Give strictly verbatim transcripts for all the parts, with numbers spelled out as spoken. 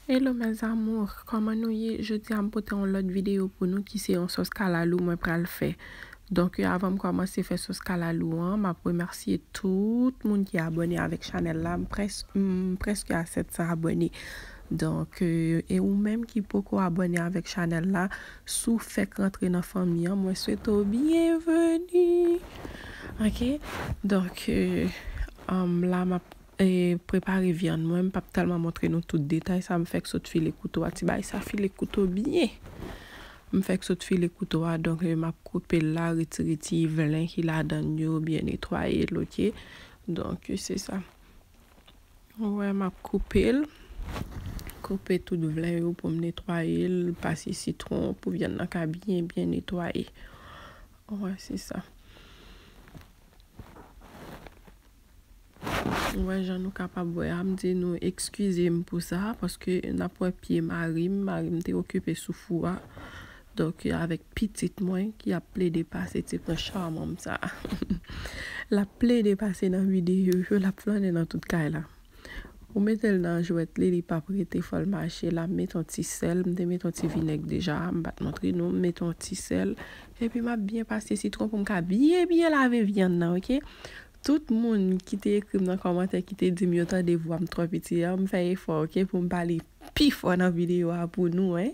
Hello mes amours, kòman nou ye? Jodi a m pote yon lòt videyo pou nou ki se yon sòs kalalou mwen pral fè. Donk, avan m kòmanse fè sòs kalalou an, m ap remèsye tout moun ki abòne avèk chanèl la. M près-, m prèske a sèt san abòne. Donk, e ou menm ki poko abòne avèk chanèl la, si w fèk rantre nan fanmi an, mwen swete w byenveni. Ok? Donk, la m ap e, prepare vyann mwen. M p ap tèlman montre nou tout detay sa. M fèk sot file kouto a. Ti bagay sa file kouto byen. M fèk sot file kouto a. Donk, e, m ap koupe l la, retire ti vlen ki ladan l yo, byen netwaye l, ok? Donk, se sa. Ou wè, m ap koupe l. Koupe tout vlen yo pou m netwaye l, pase sitwon pou vyann nan ka byen, byen netwaye. Ou wè, se sa. Ou wè jan nou kapab wè a, m di nou eskize m pou sa, paske n ap wè pye mari m, mari m te okipe sou fou a. Donk, avèk pitit mwen ki ap plede pase ti pran chawman m sa. L ap plede pase nan videyo yo, l ap flannen nan tout kay la. Ou mete l nan jwèt li, li p ap rete, fò l mache. La, m mete yon ti sèl, m te mete yon ti vinèg deja, m pa t montre nou, m mete yon ti sèl. Epi m ap byen pase sitwon pou m ka byen, byen lave vyann nan, ok? Tout moun ki te ekri m nan kòmantè ki te di m yo tande vwa m twò piti a, m fè efò, ok, pou m pale pi fò nan videyo a pou nou, en.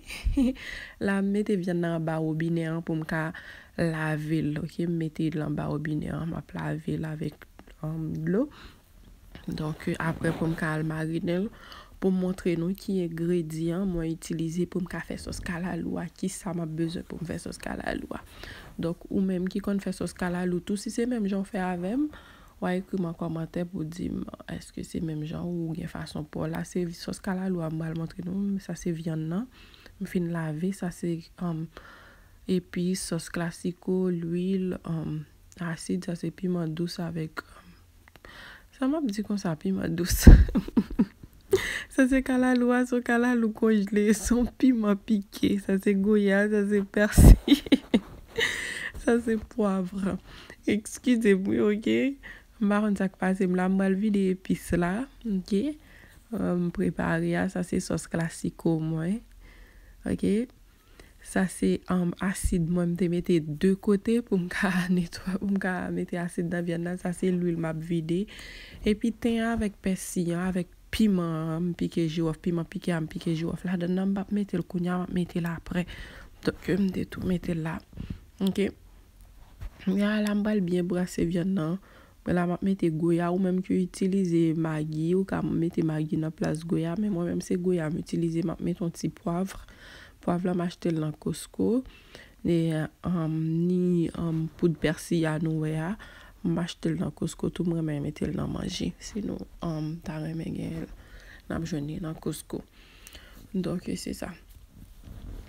La, m mete vyann nan anba wobinè an pou m ka lave l, ok? M mete l anba wobinè an, m ap lave l avèk, um, dlo. Donk, apre pou m ka al marinen l, pou m montre nou ki engredyan mwen itilize pou m ka fè sòs kalalou a, ki sa m ap bezwen pou m fè sòs kalalou a. Donk, ou menm ki konn fè sòs kalalou tou, si se menm jan w fè avè m, w a ekri m an kòmantè pou di m èske se menm jan ou gen fason pa w la. Se sòs kalalou a m pral montre nou. Sa se vyann nan. M fin lave. Sa se, um, epis, sòs klasiko, lwil, um, asid. Sa se piman dous avèk, um, sa m ap di konsa, piman dous. Sa se kalalou a, se yon kalalou konjle, se yon piman pike. Sa se goya, sa se pèsi. Sa se pwav. Eskize m, wi, ok? M pa konn sa k pase m la. M pral vide epis la, ok? Euh, m prepare a, sa se sòs klasiko mwen. Ok? Sa se, um, asid mwen, m te mete de kote pou m ka netwa-, pou m ka mete asid nan vyann nan. Sa se lwil m ap vide. Epi ten an avèk pèsi an, avèk piman an, m pike jiwòf, piman pike a, m pike jiwòf ladan nan, m p ap mete l kounye a, m ap mete l aprè. Donk, m te tou mete l la. Ok. Kounye a la, m pral byen brase vyann nan. Mwen la, m ap mete goya, ou menm ki itilize magi, ou ka mete magi nan plas goya, men mwen menm se goya m itilize, m ap mete yon ti pwav. Pwav la, m achte l nan Costco. E, um, ni, um, poud pèsi a nou wè a, m achte l nan Costco tou, m renmen mete l nan manje. Si nou, um, ta renmen gen l, n ap jwenn li nan Costco. Donk, se sa.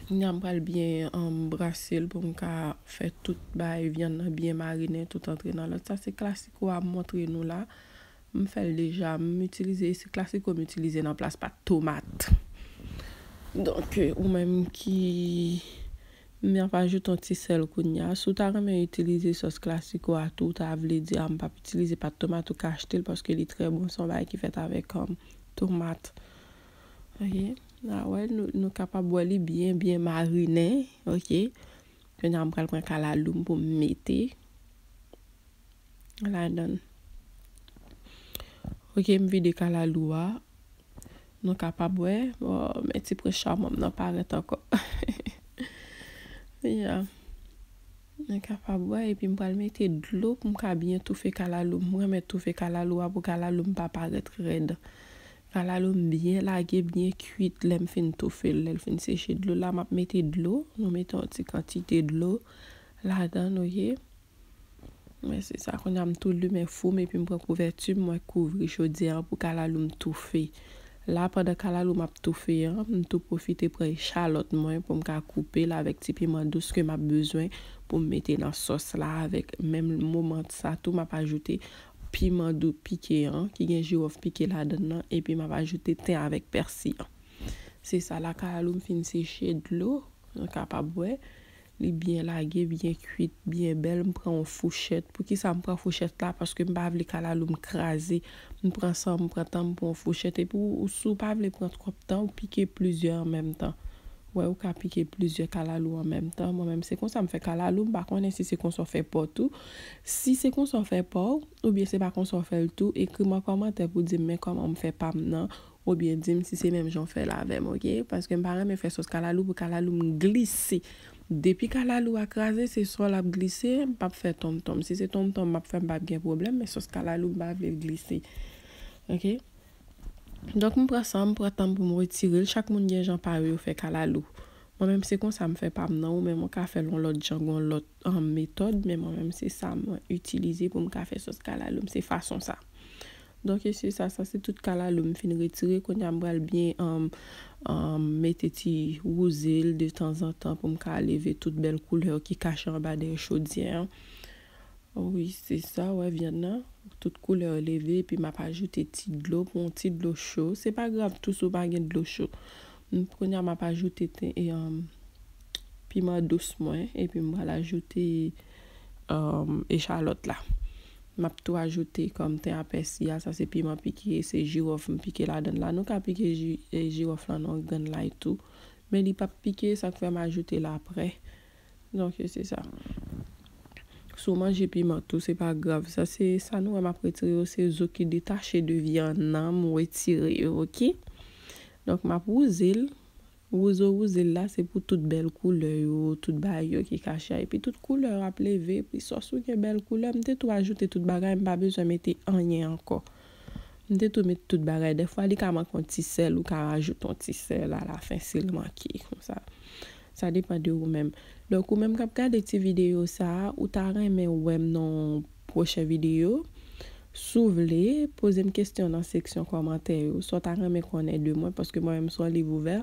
Kounye a m pral byen, um, brase l pou m ka fè tout bagay vyann nan byen marinen, tout antre nan lòt. Sa se klasiko a m montre nou la. M fè l deja. M itilize, se klasiko m itilize nan plas pat tomat. Donk, ou menm ki, m ap ajoute yon ti sèl kounye a. Si w ta renmen itilize sòs klasiko a tou, w ta vle di, a, m p ap itilize pat tomat, ou ka achte l paske li trè bon. Se yon bagay ki fèt avèk, um, tomat. Ok. A wè, nou, nou kapab wè li byen, byen marinen. Ok. Kounye a, m pral pran kalalou m pou m mete ladan l. Ok, m vide kalalou a. Nou kapab wè. Bon, men ti pran chawman m nan parèt ankò. Ya. Nou kapab wè, epi m pral mete dlo pou m ka byen toufe kalalou m. Mwen renmen toufe kalalou a pou kalalou m pa parèt rèd. Kalalou m byen lage, byen kuit lè m fin toufe l, lè l fin seche dlo la, m ap mete dlo. Nou mete yon ti kantite dlo ladan l, ok? Men se sa, kounye a m tou limen fou m epi m pran kouvèti m, mwen kouvri chodyè an pou kalalou m toufe. La, pandan kalalou m ap toufe an, m tou pwofite pran echalòt mwen pou m ka koupe l avèk ti piman dous ke m ap bezwen pou m mete nan sòs la. Avèk menm moman sa tou, m ap ajoute piman dou pike an, ki gen jiwòf pike ladan l nan, epi m ap ajoute ten avèk pèsi an. Se sa, la kalalou m fin seche dlo, nou kapab wè. Li byen lage, byen kwit, byen bèl. M pran yon fouchèt. Poukisa m pran fouchèt la? Paske m pa vle kalalou m kraze. M pran san, m pran tan m pran yon fouchèt. Epi ou, ou, si w pa vle pran twòp tan, ou pike plizyè an menm tan. Wè, ou ka pike plizyè kalalou an menm tan. Mwen menm, se konsa m fè kalalou. M pa konnen si se konsa w fè pa w tou. Si se konsa w fè pa w, oubyen se pa konsa w fè l tou, ekri m an kòmantè pou di m men kòman m fè pa m nan. Oubyen di m si se menm jan w fè l avè m, oke? Paske m pa renmen fè sòs kalalou pou kalalou m glise. Depi kalalou a kraze, se sòl ap glise, m p ap fè tonmtonm. Si se tonmtonm m ap fè, m p ap gen pwoblèm, men sòs kalalou m pa vle l glise. Oke? Donk, m pran san, m pran tan m pou m retire l. Chak moun gen jan pa yo yo fè kalalou. Mwen menm, se konsa m fè pa m nan. Ou menm, ou ka fè l yon lòt jan, yon lòt, um, metòd, men mwen menm, se sa mwen itilize pou m ka fè sòs kalalou m. Se fason sa. Donk, e se sa, sa se tout kalalou m fin retire. Kounye a, m pral byen, um, um, mete ti wouze l de tanzantan pou m ka leve tout bèl koulè yo ki kache anba dèyè chodyè an. Wi, se sa, wè, vyann nan. Tout koulè yo leve, epi m ap ajoute ti dlo pou yon ti dlo cho. Se pa grav tou si w pa gen dlo cho. M, kounye a, m ap ajoute ten, e, um, piman dous mwen, epi m pral ajoute, um, echalòt la. M ap tou ajoute kòm ten a pèsi a, sa se piman pike, se jiwòf m pike ladan l la. Nou ka pike ji-, e, jiwòf lan nan yon grenn lay tou. Men li p ap pike, sa k fè m ajoute l aprè. Donk, se sa. Si w manje piman tou, se pa grav. Sa se, sa nou wè m ap retire yo, se zo ki detache de vyann nan, m retire yo, oke? Donk, m ap wouze l. Wouze w wouze l la, se pou tout bèl koulè yo, tout bagay yo ki kache a. Epi tout koulè yo ap leve, epi sòs ou gen bèl koulè. M te tou ajoute tout bagay, m pa bezwen mete anyen ankò. M te tou met tout bagay. Dèfwa, li ka manke yon ti sèl, ou ka rajoute yon ti sèl alafen si l manke, konsa. Sa depann de ou menm. Donk, ou menm k ap gade ti videyo sa a, ou ta renmen wè m nan yon pwochen videyo? Si w vle, poze m kesyon nan seksyon kòmantè yo. Sa w ta renmen konnen de mwen, paske mwen menm se yon liv ouvè.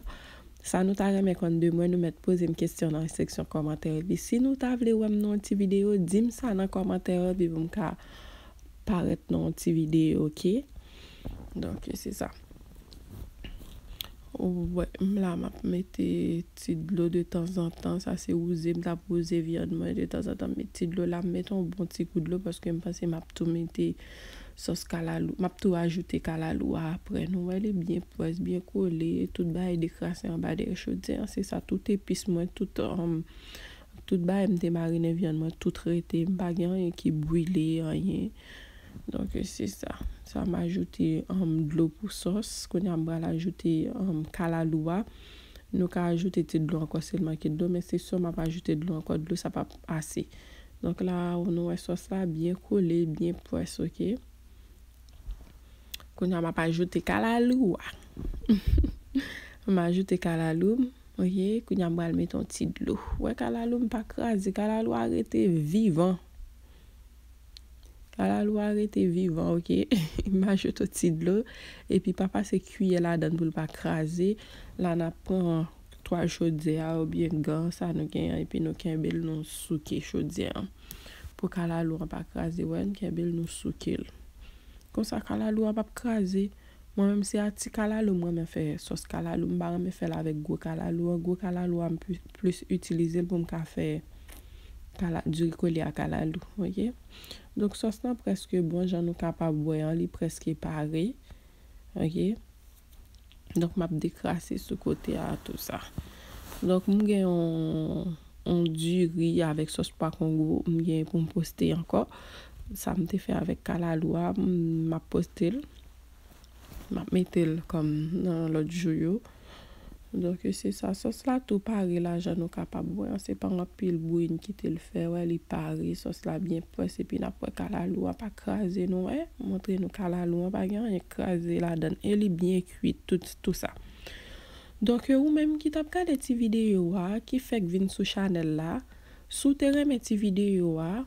Sa nou ta renmen konn de mwen, nou mèt poze m kesyon nan seksyon kòmantè yo. Epi si nou ta vle wè m nan yon ti videyo, di m sa nan kòmantè yo, epi pou m ka parèt nan yon ti videyo, oke? Donk, se sa. Wè, m la, m ap mete ti dlo de tanzantan. Sa se wouze, m t ap wouze vyann mwen de tanzantan. M met ti dlo la, m mete yon bon ti kou dlo paske m panse m ap tou mete sòs kalalou. M ap tou ajoute kalalou a aprè. Nou wè, li byen pwès, byen kole. Tout bagay dekrase anba dèyè chodyè an. Se sa, tout epis mwen, tout, um, tout bagay m te marinen vyann mwen, tout rete. M pa gen anyen ki brile, anyen. Donk, se sa. Sa m ajoute, um, dlo pou sòs. Kounye a, m pral ajoute, um, kalalou a. Nou ka ajoute ti dlo ankò si l manke dlo, men se si m ap ajoute dlo ankò, dlo sa p ap ase. Donk la, nou wè sòs la byen kole, byen pwès, oke? Kounye a, m ap ajoute kalalou a. M ajoute kalalou m, oke? Kounye a, m pral mete yon ti dlo. Wè kalalou m pa kraze, kalalou a rete vivan. Kalalou a rete vivan, oke? M ajoute yon ti dlo, epi pa pase kiyè ladan l pou l pa kraze. La, n ap pran twal chodyè a oubyen gan sa nou genyen, epi nou kenbe l, nou souke chodyè an. Pou kalalou an pa kraze, wè, nou kenbe l, nou souke l. Konsa, kalalou an p ap kraze. Mwen menm, se a ti kalalou m renmen fè sòs kalalou. M pa renmen fè l avèk gwo kalalou an. Gwo kalalou a, m pli-, plis itilize l pou m ka fè kala-, diri kole a kalalou, oke? Donk, sòs lan prèske bon, jan nou kapab wè an, li prèske pare, oke? Donk, m ap dekrase sou kote a, tou sa. Donk, m gen yon, yon diri avèk sòs pwa kongo, m gen pou m poste ankò. Sa m te fè avèk kalalou a, m, m ap poste l. M ap mete l kòm nan lòt jou yo. Donk, se sa. Sòs la tou pare la, jan nou kapab wè an. Se pa anpil bouyi n kite l fè, wè, li pare. Sòs la byen pwès, epi n ap wè kalalou a pa kraze, nou wè. Montre nou kalalou an, pa gen anyen k kraze ladan l. E li byen kwit, tout, tou sa. Donk, ou menm ki t ap gade ti videyo a, ki fèk vin sou chanèl la, si w te renmen ti videyo a,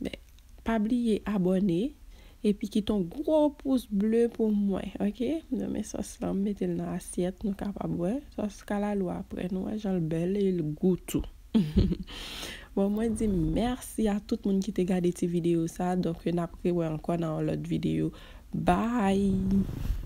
ben, pa bliye abòne, epi kite yon gwo pous ble pou mwen, oke? M renmen sòs lan, m mete l nan asyèt, nou kapab wè. Sòs kalalou aprè, nou wè jan l bèl e l gou tou. Bon, mwen di mèsi a tout moun ki te gade ti videyo sa, donk n ap rewè ankò nan yon lòt videyo. Bye!